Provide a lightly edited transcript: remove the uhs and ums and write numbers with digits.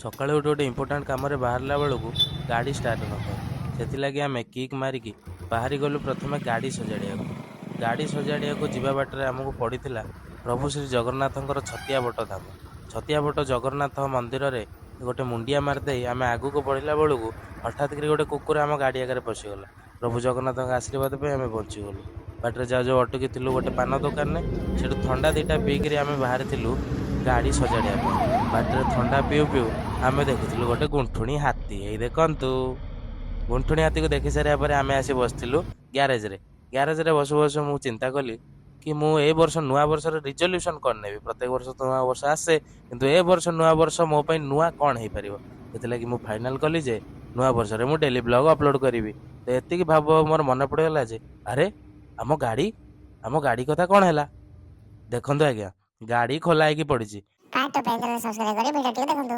ସକାଳୁ ଉଠି ଗୋଟେ ଇମ୍ପୋର୍ଟାଣ୍ଟ କାମରେ ବାହାରିଲା ବେଳକୁ ଗାଡ଼ି ଷ୍ଟାର୍ଟ ନଥାଏ। ସେଥିଲାଗି ଆମେ କିକ୍ ମାରିକି ବାହାରି ଗଲୁ ପ୍ରଥମେ ଗାଡ଼ି ସଜାଡ଼ିବାକୁ। ଗାଡ଼ି ସଜାଡ଼ିବାକୁ ଯିବା ବାଟରେ ଆମକୁ ପଡ଼ିଥିଲା ପ୍ରଭୁ ଶ୍ରୀ ଜଗନ୍ନାଥଙ୍କର ଛତିଆ ବଟ ଧାମ। ଛତିଆ ବଟ ଜଗନ୍ନାଥ ମନ୍ଦିରରେ ଗୋଟେ ମୁଣ୍ଡିଆ ମାରିଦେଇ ଆମେ ଆଗକୁ ବଢ଼ିଲା ବେଳକୁ ହଠାତ୍ କରି ଗୋଟେ କୁକୁର ଆମ ଗାଡ଼ି ଆଗରେ ପଶିଗଲା। ପ୍ରଭୁ ଜଗନ୍ନାଥଙ୍କ ଆଶୀର୍ବାଦ ପାଇଁ ଆମେ ବଞ୍ଚିଗଲୁ। ବାଟରେ ଯାଉ ଯାଉ ଅଟକିଥିଲୁ ଗୋଟେ ପାନ ଦୋକାନରେ। ସେଠୁ ଥଣ୍ଡା 2ଟା ପିଇକିରି ଆମେ ବାହାରିଥିଲୁ ଗାଡ଼ି ସଜାଡ଼ିବା ପାଇଁ। ବାଟରେ ଥଣ୍ଡା ପିଉ ପିଉ ଆମେ ଦେଖିଥିଲୁ ଗୋଟେ ଗୁଣ୍ଠୁଣି ହାତୀ। ଏଇ ଦେଖନ୍ତୁ। ଗୁଣ୍ଠୁଣି ହାତୀକୁ ଦେଖି ସାରିବା ପରେ ଆମେ ଆସି ବସିଥିଲୁ ଗ୍ୟାରେଜରେ। ଗ୍ୟାରେଜରେ ବସୁ ବସୁ ମୁଁ ଚିନ୍ତା କଲି କି ମୁଁ ଏ ବର୍ଷ ନୂଆ ବର୍ଷର ରିଜଲ୍ୟୁସନ୍ କ'ଣ ନେବି? ପ୍ରତ୍ୟେକ ବର୍ଷ ତ ନୂଆ ବର୍ଷ ଆସେ, କିନ୍ତୁ ଏ ବର୍ଷ ନୂଆ ବର୍ଷ ମୋ ପାଇଁ ନୂଆ କ'ଣ ହେଇପାରିବ? ସେଥିଲାଗି ମୁଁ ଫାଇନାଲ୍ କଲି ଯେ ନୂଆ ବର୍ଷରେ ମୁଁ ଡେଲି ବ୍ଲଗ୍ ଅପଲୋଡ଼ କରିବି। ତ ଏତିକି ଭାବ ମୋର ମନେ ପଡ଼ିଗଲା ଯେ ଆରେ, ଆମ ଗାଡ଼ି କଥା କ'ଣ ହେଲା? ଦେଖନ୍ତୁ ଆଜ୍ଞା, ଗାଡ଼ି ଖୋଲା ହେଇକି ପଡ଼ିଛି। ପାର୍ଟ 2 ପାଇଁ ଚ୍ୟାନେଲ ସବସ୍କ୍ରାଇବ କରି ଭିଡ଼ିଓଟିକୁ ଦେଖନ୍ତୁ।